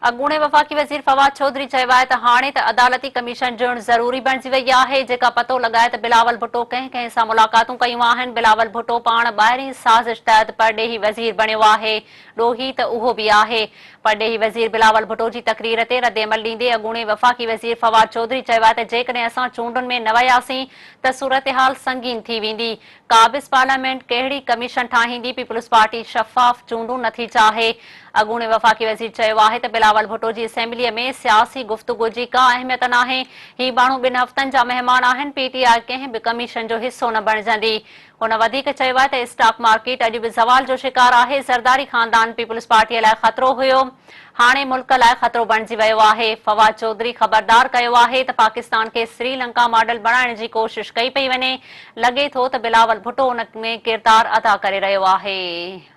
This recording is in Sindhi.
اڳوڻي وفاقي وزير فواد چوڌري چيو آهي ته هاڻي ته عدالتي ڪميشن جوڙڻ ضروري بڻجي وئي آهي، جيڪا پتو لڳائي ته بلاول ڀٽو ڪنهن ڪنهن سان ملاقاتون ڪيون آهن، بلاول ڀٽو پاڻ ٻاهرين سازش تحت پرڏيهي وزير بڻيو آهي، ڏوهي ته اهو به آهي. پرڏيهي وزير بلاول ڀٽو جي تقرير تي ردعمل ڏيندي اڳوڻي وفاقي وزير فواد چوڌري چيو آهي ته جيڪڏهن اسان چونڊن ۾ نه وياسين ته صورتحال سنگين ٿي ويندي، قابض پارليامينٽ ڪهڙي ڪميشن ٺاهيندي، پيپلز پارٽي شفاف چونڊون نٿي چاهي. اڳوڻي وفاقي وزير چيو آهي ته بلاول ڀٽو جي اسيمبليء ۾ سياسي گفتگو جي ڪا اهميت ناهي، هي ماڻهو ٻن هفتن جا مهمان آهن، پي ٽي آء ڪنهن به ڪميشن جو حصو نه بڻجندي. هن وڌيڪ چيو آهي ته اسٽاڪ مارڪيٽ اڄ به زوال جو شڪار آهي، زرداري خاندان پيپلز پارٽيء لاء خطرو هيو، هاڻي ملڪ لاء خطرو بڻجي ويو آهي. فواد چوڌري خبردار ڪيو آهي ته پاڪستان کي سري لنڪا ماڊل بڻائڻ جي ڪوشش ڪئي پئي وڃي، لڳي ٿو ته بلاول ڀٽو ان ۾ ڪردار ادا ڪري رهيو آهي.